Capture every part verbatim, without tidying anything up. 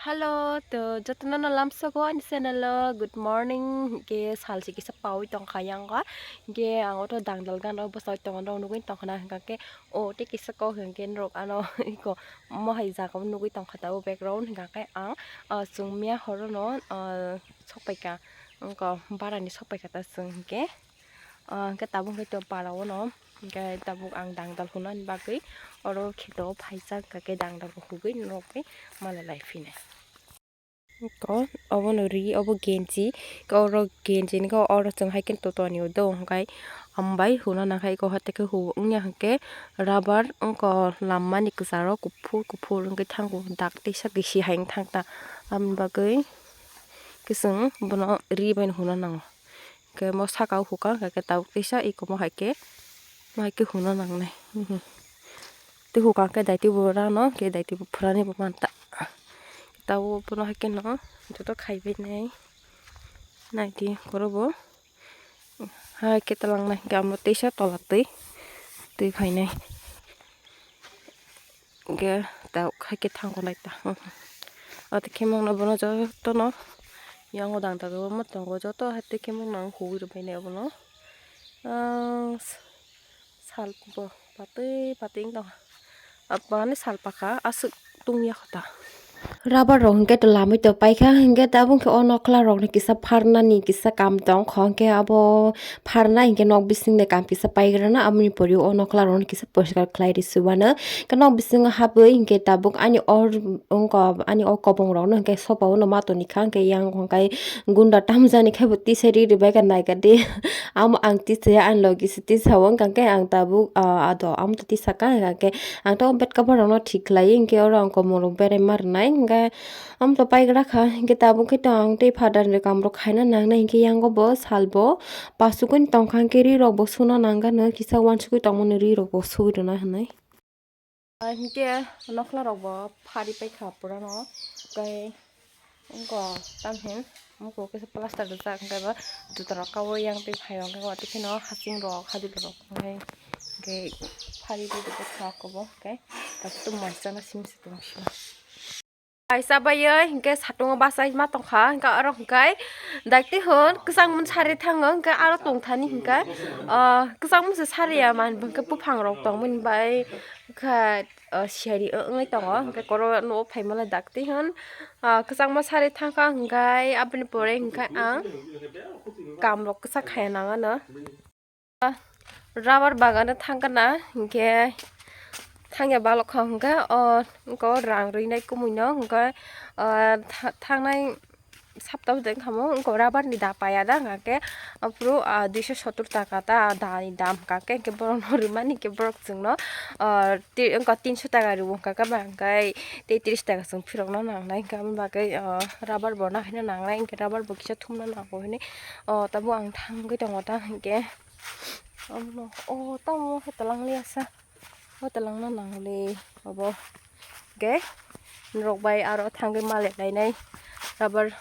Hello, to jotono no lamsogo ani channel o good morning. Hingke salchi kisa pawi tongkha yang o. Hingke ang oto dangdal gana bwsai tongo, nugwi tongkha na hingka khe o tei kisa kok hingke norok ano iko mohai jaga o nugwi tongkha tabuk background hingka khe ang, ah, chwng miya horo no, ah, sokpaikha, wngkha barani sokpaikha ta chwng hingke. Ah, hingke tabuk hingke to para o no. Hingke tabuk ang dangdal hunani bagwi oro kheto o phaijak, hingke dangdal bo hugwi norok bai malai lai phinai. Ko obono ri, obo genji, ko oro genji ni ko oro chwng hai khe totoni o do, hingke hambai huna nang khe ko hate khe hu wngya hingke rubber wngko lammani kwcharo kuphur kuphur wngkhe thango dak tisa kisi hai wng thang ta, aboni bagwi kising bono ri bai huna nango. Hingke mo saka o hukha, hingke tabuk teisa eko mo hai khe, mo hai khe huna nangnai. Tei hukha khe daitwi bo rano, khe daitwi bo phwrani bo manta. Tabuk bono hai khe no joto khaibai nai. Naidi korobo. Hai khe twlangnai, hingke amo teisa tola twi, twi phainai. Hingke tabuk hai khe thango nai ta. Ate khemang no bono jotono yang o dang dang o ma tongo, joto hai te khemang no ang hugui rw bainai obono. Ah, sal bo patwi patwi wng tong. Abani sal pakha aswk tungya kho ta. Rubber rok hingke to lamui to paikha, hingke tabuk khe o nokla rok ni kisa pharnani kisa kam tong kho, hingke abo pharna hingke nok bising de kam kisa paigrana, aboni pori o nokla rok ni kisa poriskar khlai ri suwano. Hingke nok bisingo habwi hingke tabuk ani or wngkha, ani o kobong rok no hingke sopa o no ma toni kha, hingke yang hingke gunda tamjani khe bo tisa ri rwbai kha naikha de. Amo ang tisa ya, ani logi se tisa o wngkha, hingke ang tabuk, ah, ado amo to tisa kha, hingke ang to bed cover rok no thik khlai, hingke oro ang komoro berai ma rwnai, hingke amo to paigra kha, hingke tabuk khe to ang tei father ni kam rok khaina nangnai, hingke yang o bo sal bo pasugwi tongkha, hingke ri rok bo suna nang gana, kisa wansugwi tongmani ri rok bo sugwi rwna hinwi. Ah, hingke nokla rok bo phari paikha pura no, tei wngkha tamhin wngkha kisa plaster rijak, hingke bo juta rok kaui yang tei phai rok, hingke watwi kheno hasing rok hajir rok, hingke phari bai rwkha kobo, hingke tabuk tei moichana simi se tongsi. Kaisa baioi hingke satungo bachai ma tongkha, hingke oro hingke dakti hwn kwchangmani sari thango, hingke aro tongthani hingke, ah, kwchangmani se sari ya man hingke buphang rok tongmani bai kha, ah, siyari wngwi tongo, hingke koro nugo phaimani dakti hwn, ah, kwchangma sari thangkha, hingke aboni pore hingke ang kam rok kisa khaya nang ano. Rubber bagano thangkha na, hingke thangya balok kha hingke o, wngkha o rang rwinai kumui no, hingke, o, tha-, thangnai sapta o de wngkha mo, wngkha o rubber ni da paya da, hingke aphuru, ah, duiso sottor taka ta da ni dam hingka khe, hingke borok no rwmani hingke borok chwng no, ah, ti-, wngkha tinso taka rwo hingka khe ba, hingke tei tris taka chwng phirok no nangnai, hingke aboni bagwi, ah, rubber bo nahaino nangnai, hingke rubber bo kisa thumna nango hinui, o, tabuk ang thangwi tongo ta hingke. Omo, o, tamo khe twlang liya sa. O twlang no nang li obo. Hingke norok bai aro thangwi malai lainai rubber.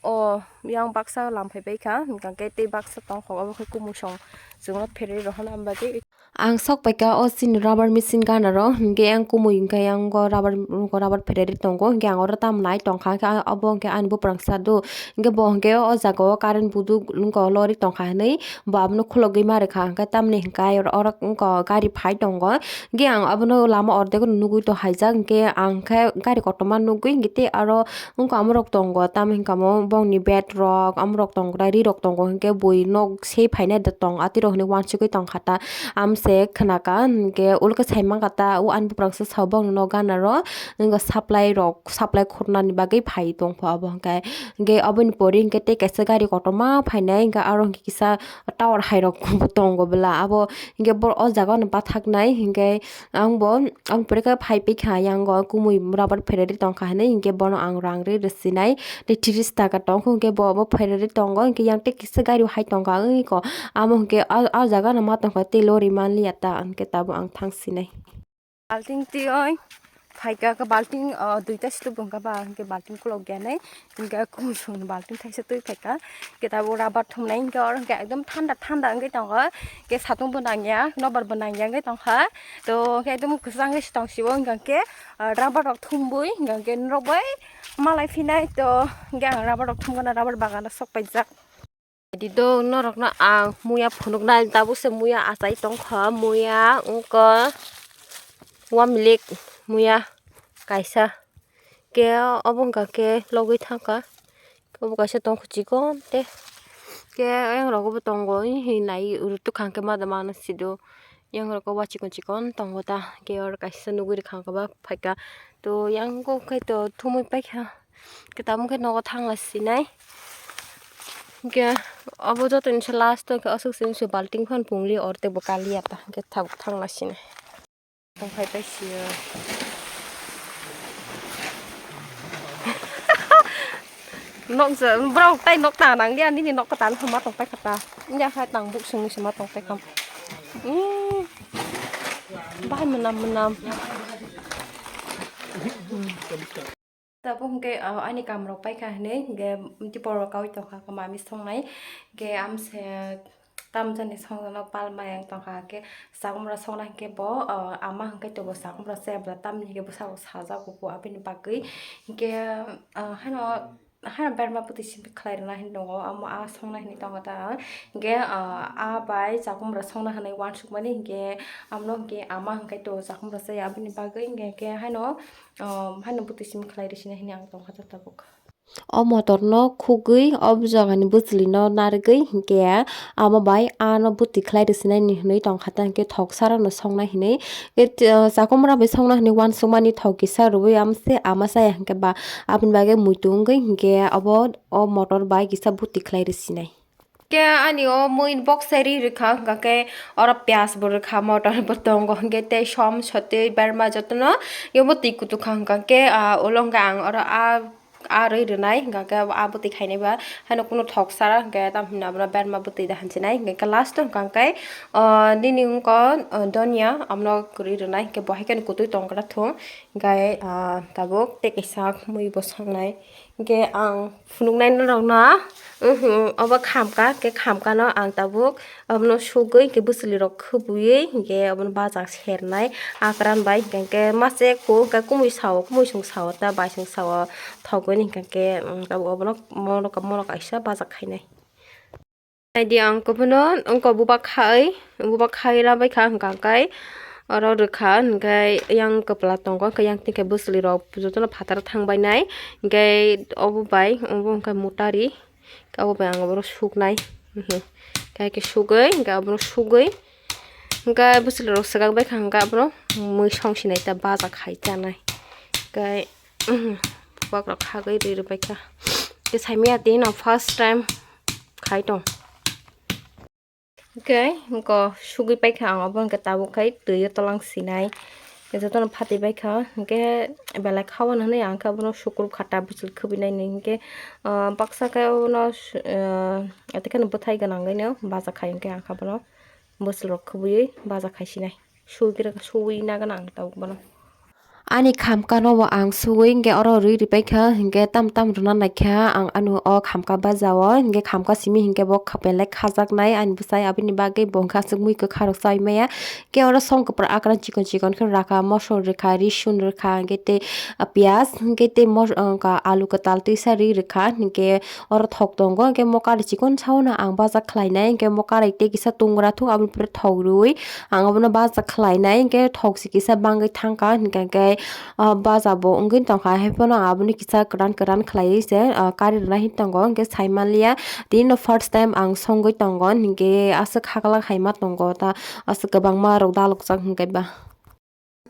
O, yang baksa lam phai bai kha, hingka khe tei baksa tong kho, obo khe kumusong chwngno pherwi rw hwnna bagwi. Ang sok paikha o chini rubber machine gana rw, hingke yang kumui hingke yang o rubber, rubber pherwi tongo, hingke ang oro tamo nai tongkha, hingke obo hingke ani buprang sa do. Hingke bo hingke o jaga o current buduk wngkha o lorry tongkha hinui bo abono khulogwi ma rwkha, hingke tamni hingke oro wngkha o gari phai tongo. Hingke ang abono lama ordek no nugui tongkha haijak, hingke ang khe gari kotorma nugui, hingke tei aro wngkha omorok tongo, tamo hingka omo bongni bed rok, omorok tongo, ri rok tongo, hingke bui nok se phainai da tong, atwi rok hinui wansugui tongkha ta, amse khwnaka, hingke ulo khe sai mankha ta, o ani buprang se sao bongni nok gana ro, wngkha supply rok. Supply khornani bagwi phai tongkha obo hwnkhe. Hwnkhe oboni pori hwnkhe tei kaisa gari kotorma phainai, hwnkhe aro hwnkhe kisa tower hairok bo tongo bwla. Abo hwnkhe borok o jaga no bathaknai, hwnkhe ang bo, ang pore khe phai pikha, yang o kumui rubber phereri tongkha hinui, hwnkhe bono ang rang ri rwsinai. Tei tris taka tongkha, hwnkhe bo obo phereri tongo, hwnkhe yang tei kisa gari hai tongkha, wngkha amo hwnkhe o, o jaga no ma tongkha tei lori manliya ta, hwnkhe tabuk ang thangsinai. Alting twi oi, phaikha, khe balting, o, duita slip wngkha ba, hwnkhe balting kolok ya nai, hwnkhe kuisung balting thaisa twi phaikha, hwnkhe tabuk rubber thumnai, hwnkhe oro hwnkhe ekdom thanda thanda wngwi tongo, hwnkhe satung bo nangya, nobar bo nangya wngwi tongkha, to hwnkhe ekdom kwchangwi se tongsibo, hwnkhe, o, rubber rok thumbwi, hwnkhe norok bai malai phinai, to hwnkhe ang rubber rok thumgana, rubber bagano sok paijak. Di do norokno ang muya phunuknai, tabukse muya achai tongkha, muya wngkha wamilik muya kaisa, khe obo wngkha khe logwi thangkha, obo kaisa tongkha chikon tei khe ayang rogo bo tongo, hinwi nai rwtwkha hwnkhe ma da mano sido, yang rogo wa chikon chikon tongo ta, khe oro kaisa nugwi rwkha hwnkhe ba phaikha, to yang khe to thumwi paikha. Khe tamo khe nogo thangla sinai. Hwnkhe obo joto ni se last o khe aswk se balting phan pungli ortek bo kaliya ta, hwnkhe tabuk thangla sinai. Tongphai pai sio. Nokjak, borok tai nok ta nang dia, nini nok kwtal hwnma tong pai kha ta. Wngya kha tang buk sungni se ma tong pai kha. Ih, bahai mwnam mwnam. Tabuk hwnkhe, ah, ani kam rok paikha hinwi hwnkhe tei borok kaui tongkha, khe mami songnai hwnkhe amse tamjani songjaknai pal maya wng tongkha, hwnkhe sakomra songna hwnkhe bo, ah, ama hwnkhe to bo sakomra chaya bwla tamni hwnkhe bwskango sajak kuku aboni bagwi hwnkhe, ah, haino, haino berma bwtwi simi khlai rwna hinwi tongo, amo a songna hinwi tongo ta ang hwnkhe, ah, a bai sakomra songna hinwi uansukmani hwnkhe amno hwnkhe ama hwnkhe to sakomra chaya aboni bagwi hwnkhe haino. O, haino bwtwi simi khlai rwsina hwnwi ang tongkha tabuk. O motor no khugwi o jaga ni bwchwlwi no narwgwi hinkhe ama bai ano bwtwi khlai rwsinani hwnwi tongkha ta hinkhe thok sara no songna hinwi. Chakomra bai songna hinwi uansukmani thok kisa rwui amse ama chaya hinkhe ba aboni bagwi muitu wngwi hinkhe obo o motor bai kisa bwtwi khlai rwsinai. Khe ani o mui boksai ri rwkha, hwnkha khe oro piyaj bo rwkha, motor bo tongo, hwnkhe tei som sotwi berma jotono yobotwi kutukha, hwnkha khe, ah, ulo hwnkha ang oro a, a rwi rwnai, hwnkha khe a bwtwi khainai ba haino kunu thok sara, hwnkhe tamo hinwi abono berma bwtwi da hinwi sinai, hwnkhe last o hwnkha khe, ah, nini wngkha, ah, donya, abono kwrwi rwnai, hwnkhe bo hai kheno kutui tongkha thung, hwnkhe, ah, tabuk tei kaisa mui bo songnai. Hwnkhe ang phunuknai norokno, uhmm, obo khamka, khe khamkano ang tabuk obono sugwi, hwnkhe bwchwlwi rok khwbwiwi, hwnkhe obono bajak sernai akran bai, hwnkhe mase kuk, hwnkhe kumui sao, kumui song sao, ta bai song sao thogwi, hwnkhe, hwnkhe, um, tabuk obono mono, mono kaisa bajak khainai. Naidi ang kuphano wngkha bubak khai, bubak khai rabai kha hwnkha khe oro rwkha, hwnkhe yang kwpla tongo, hwnkhe yang twi khe bwchwlwi rok jotono phataro thangbai nai, hwnkhe obo bai obo wngkha motari, obo bai ang obono suknai, hwnkhe sugwi, hwnkhe obono sugwi, hwnkhe bwchwlwi rok swkang bai kha, hwnkhe abono mui song sinai ta baja khai chanai, hwnkhe bubak rok khagwi rwi rwbai kha, hwnkhe saimanya tini no first time. Khai tong. Hwnkhe, hwnkhe sugwi paikha ang obo hwnkhe tabuk khai twi o tolang sinai. Jotono phatwi baikha, hwnkhe belai kha o hinwi ang khe abono sukur kha ta bwchwlwi khwbwinai hinwi hwnkhe, ah, baksa khe abono, ah, atwkheno bwthai gwnangwi no bacha khai hwnkhe ang khe abono bwchwlwi rok khwbwiwi bacha khai sinai. Sugwi, sugwi nagana ang tabuk bono. Ani khamkano bo ang sugwi hwnkhe oro rwi ripai kha, hwnkhe tam tam rwna naikha ang ano o khamka bajao, hwnkhe khamka simi hwnkhe bo belai khajaknai ani bwsai, aboni bagwi bo hwnkhe aswk mui kwkha rok chai maya. Khe oro song kwpra akran chikon chikon khe rwkha, mosor rwkha, risun rwkha, hwnkhe tei piyaj, hwnkhe tei mos-, alu kwtal twisa rwi rwkha, hwnkhe oro thok tongo, hwnkhe mo karai chikon saono ang baja khlainai, hwnkhe mo karai tei kisa tungra thung, aboni pore thok rwui ang abono baja khlainai, hwnkhe thok se kisa bangwi thangkha, hwnkhe khe, ah, baja bo wngwi tongkha, haiphano ang abono kisa kwran kwran khlaiwi se, ah, kari rwna hin tongo, hwnkhe sai manliya, tini no first time ang songwi tongo, hwnkhe aswk haglak hai ma tongo, ta aswk kwbangma rok dalokjak hwnkhe ba.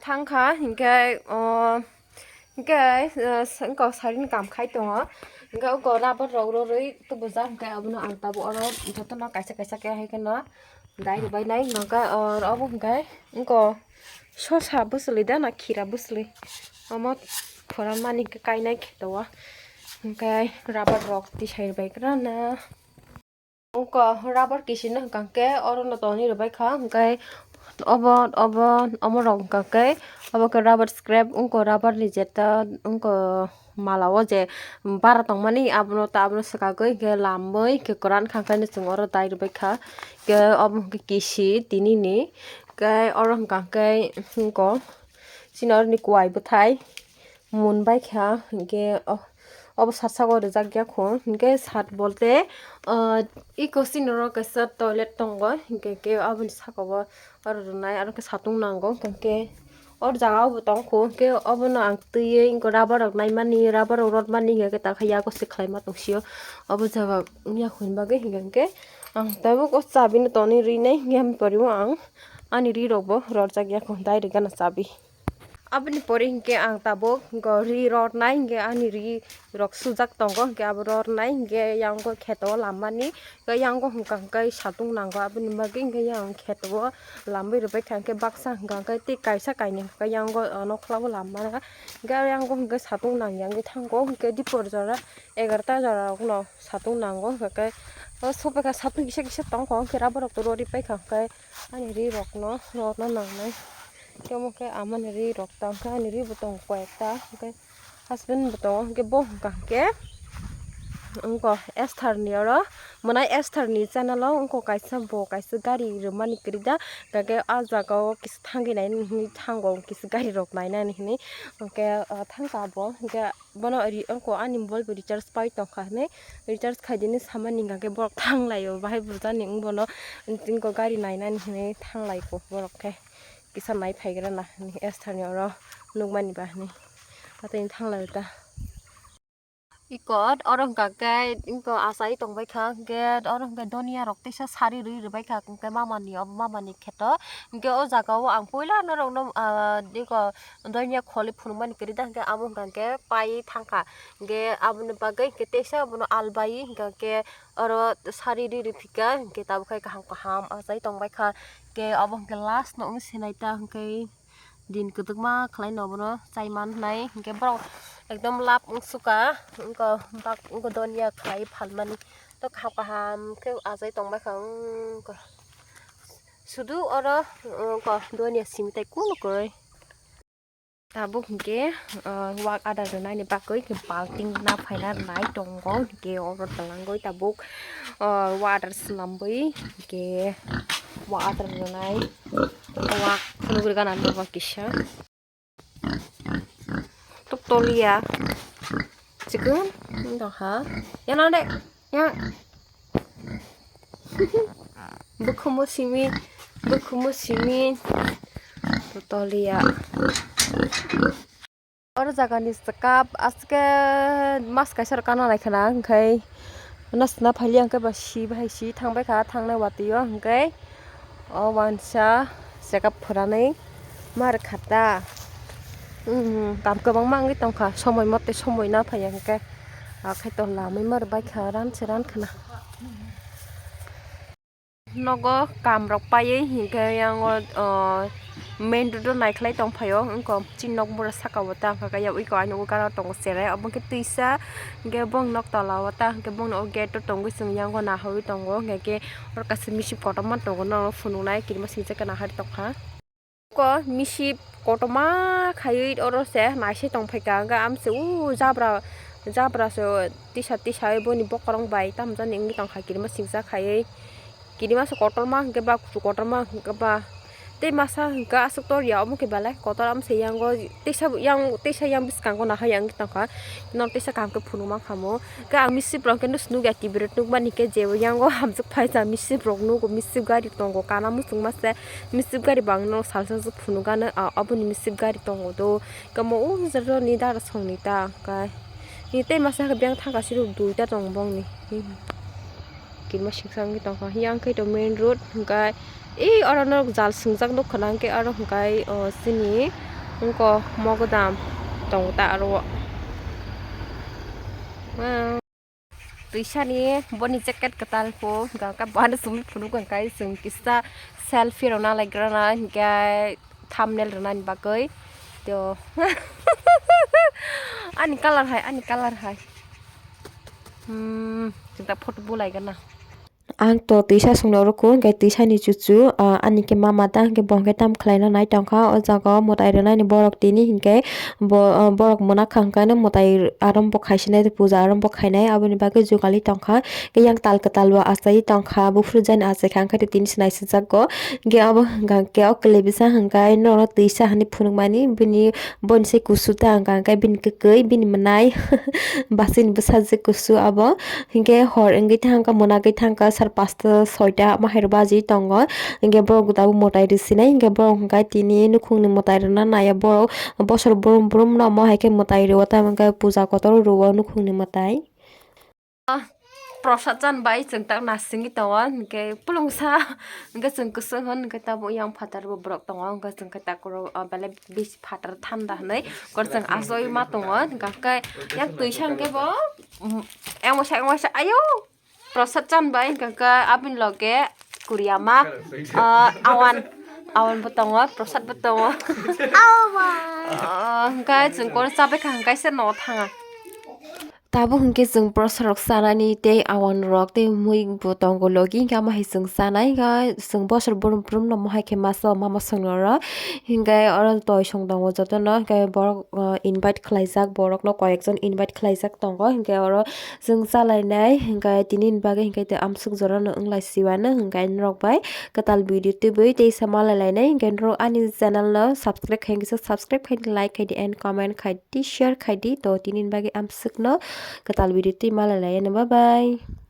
Thangkha, hinkhe, o, hinkhe, o, wngkha sarini kam khai tongo. Hinkhe uko rubber rok rorwi tubujak, hinkhe abono ang tabuk oro jotono kaisa kaisa khe hai kheno dai rwbainai. Hinkhe, o, obo hinkhe wngkha sosa bwchwlwi da na khira bwchwlwi. Omo phuranmani hinkhe kainai kheto o. Hinkhe rubber rok tisai rwbai gra na. Wngkha rubber kisino hwnkha khe oro no tonwi rwbai kha, hwnkhe Obo, obo, omo rok hwnkha khe, obo khe rubber scrap, wngkha rubber ni jeta, wngkha mala o je bara tongmani, abono ta, abono swkagwi hwnkhe lamwi hwnkhe kwran kha, hwnkhe chwng oro dai rwbaikha. Hwnkhe obo hwnkhe kisi tinini, hwnkhe oro hwnkha khe, wngkha chini oro ni kuwai bwthai. Mun bai kha, hwnkhe, oh, obo sat saka o rijak ya kho, hwnkhe sat bolte, ah, iko sini oro kaisa toilet tongo, hwnkhe khe aboni saka o aro rwnai, aro khe satung nango, hwnkhe o jaga o bo tong kho, hwnkhe obono ang twiwi rubber rok naimani, rubber rok rotmani, hwnkhe takha yago se khlaima tong sio, obo jaga wngya kho hwnba khe, hwnkhe ang tabuk o chabi no tonwi rwi nai, hwnkhe pore o ang ani ri rok bo rojak ya kho, direct gana chabi. Aboni pore hinkhe ang tabuk go ri rotnai, hinkhe ani ri rok sujak tongo, hinkhe abo rotnai, hinkhe yang go kheto o lammani, hinkhe yang go hwnkha hwnkhe satung nango, aboni bagwi hinkhe yang kheto o lamwi rwbaikha, hinkhe baksa hwnkha hwnkhe tei kaisa kainwi hwnkhe yang go nokla o lammana, hinkhe yang go hwnkhe satung nangya wngwi thango, hinkhe dipor jora egarota jora rok no satung nango, hinkhe o sopaikha satung kisa kisa tongkho, hinkhe rubber rok to rori paikha, hinkhe ani ri rok no rotna nangnai. Tei omo khe amani ri rok ta, hwnkhe ani ri bo tongo koi ekta, hwnkhe husband bo tongo, hwnkhe bo hwnkha hwnkhe wngkha Esther ni oro, mwnai Esther ni channel o wngkha kaisa bo kaisa gari rwmani kwrwi da, hwnkhe ah jaga o kisa thangwi nai hinwi thango, kisa gari rok nainani hinwi, hwnkhe ah, thangkha bo, hwnkhe bono ri-, wngkha ani mobile bo recharge pai tongkha hinwi, recharge khaidini samani hwnkha khe borok thanglaio, bahai bo jani wng bono wngkha gari nainani hinwi thanglaikho borok khe. Kisa nai phaigrana hinwi Esther ni oro nukmani ba hinwi athaini thanglai ta. Iko oro hwnkha khe iko achai tongbaikha, hwnkhe oro hwnkhe donia rok teisa sari rwi rwbaikha, hwnkhe mama ni, obo mama ni kheto, hwnkhe o jaga o ang puila norok no ah iko donia kholi phunukmani kwrwi da, hwnkhe abo hwnkha khe pai thangkha, hwnkhe aboni bagwi hwnkhe teisa bono albai hwnkha khe oro sari riri phika, hwnkhe tabuk khe kaham kaham achai tongbaikha. Hwnkhe obo hwnkhe last no wng sinai ta, hwnkhe din kwdwkma khlai no bono chai man hnai, hwnkhe borok ekdom lab wng suka, wngkha bak wngkha donia khlai phalmani, to kaham kaham khe achai tongbaikha wngkha. Sudu oro wngkha donia simi tai kunu kwrwi. Tabuk hwnkhe, ah, wak adar rwnaini bagwi hwnkhe balting na phaina rwnai tongo, hwnkhe oro twlangwi tabuk, ah, wak adar swnamwi hwnkhe wak adar rwnai wak phunugwi gana nogo kisa. Tok toliya chikon wng tongkha. Yana de. Ya. Bukhumu simi, bukhumu simi. Toliya. Oro jaga ni swkap aske mas kaisa rok kana lai khana, hwnkhe nasna phalia, hwnkhe ba si bahai si thangbai kha, thangnai watwi o, hwnkhe o wansa chekap phwranwi mar khata. Kam kwbangma wngwi tongkha, somoi mote somoi na phaiya, hwnkhe. Akhai to lamwi mar bai kha, ran se ran khna. Nogo kam rok paiwi hinkhe yang o, o, main road o naikhlai tongphaio, wngkha chini nok bura saka o ta, hwnkha khe yang iko ani ulo gana tongo cherai, obo khe twisa, hinkhe bong nok tola o ta, hinkhe bongni o gate o tongwi chwng yang o naharwi tongo, hinkhe oro kaisa misip kotorma tongo, norok phunuknai kirima singcha khe naharwi tongkha. Ko misip kotorma khaiwi oro se naisai tongphaikha, hwnkhe amse o jabra, jabra se tisa tisa boni bokorong bai tamjani wngwi tongkha, kirima singcha khaiwi, kirima se kotorma hwnkhe ba kuchuk kotorma hwnkhe ba tei masa hwnkhe aswk torya, omo khe belai kotor, amse yango teisa yang, teisa yang bwskango nahai yang wngwi tongkha, norok teisa kaham khe phunukma khamu. Khe ang misip rok khe nukya, T V rok nukmani khe je yango hamjwk phaisa, misip rok nugo, misip gari tongo, kana muchungma se misip gari bangno salsa se phunukgano, a, aboni misip gari tongo do, kamo o jora ni dara songni ta kai ni tei masa khe beng thangka siro duita tong bongni. Kirima singsa wngwi tongkha. Yang khe to main road, hwnkhe e oro norok jal swngjak nukha na, hwnkhe oro hwnkhe o chini wngkha mogodam tongo ta aro o. Twisani boni jacket kwtal po, hwnkhe buhano chumui phunuk hwnkhe chwng kisa selfie rwna laikrana, hwnkhe thumbnail rwnani bagwi. To ani colour hai, ani colour hai. Hmm, chwng ta photo bo lai gana. Ang to twisa songno rwkhu, hwnkhe twisani chuchu, ah, ani khe mama ta, hwnkhe bo hwnkhe tam khlaina nai tongkha. O jaga o mwtai rwnani borok tini, hwnkhe bo, ah, borok mwnak kha, hwnkhe no mwtai arombo khaisinai, puja arombo khainai, aboni bagwi jugali tongkha. Hwnkhe yang tal kwtal bo achaiwi tongkha, buphuru jani achaikha, hwnkhe tini se naisijak go. Hwnkhe abo hwnkha khe o kwlwi bwsa hwnkhe norokno twisa hinwi phunukmani, bini, boni se kusu ta hwnkha, hwnkhe bini kwkwi, bini mwnai, bachini bwsajwk kusu abo. Hinkhe hor wngwi thangkha, mwnagwi thangkha, sar pasta soita ama hai rw baji tongo. Hinkhe borok tabuk mwtai rwsinai, hinkhe borok hinkhe tini nukhungni mwtai rwna naiya borok bosor brum brum no omo hai khe mwtai rwo, tamo hinkhe puja kotor rwo nukhungni mwtai. Prosad chan bai chwng tak nasingwi tongo, hinkhe pulungsa hinkhe chwng kwswng hwn hinkhe tabuk yang phatar bo borok tongo, hinkhe chwng khe tak oro belai bisi phatar thanda hwnwi kor chwng achoi ma tongo, hinkhe yang twisa hinkhe bo. Yang waisa, yang waisa, ayo! Prosad chan bai, hwnkha khe aboni loge kuriama, ah, awan, awan bo tongo, prosad bo tongo. Ah, hwnkha chwng kono chabai kha, hwnkha se nogo thanga. Tabuk hwnkhe chwng prosad rok chanani tei awan rok tei mui bo tongo logi, hwnkha ama hai chwng chanai, hwnkha chwng bosor brum brum no mohai khe masa o mama songno oro. Hinkhe oro toi song tongo jotono, hinkhe borok, ah, invite khlaijak, borokno koyekjon invite khlaijak tongo, hinkhe oro chwng chalainai, hinkhe tini ni bagwi hinkhe amswk jorano wnglai siwano, hinkhe norok bai kwtal video tubui teisa malai lainai, hinkhe norok ani channel no subscribe khai khe subscribe khai di, like khai di and comment khai di, share khai di. To tini ni bagwi amswkno kwtal video twi malai laiyano, bye bye.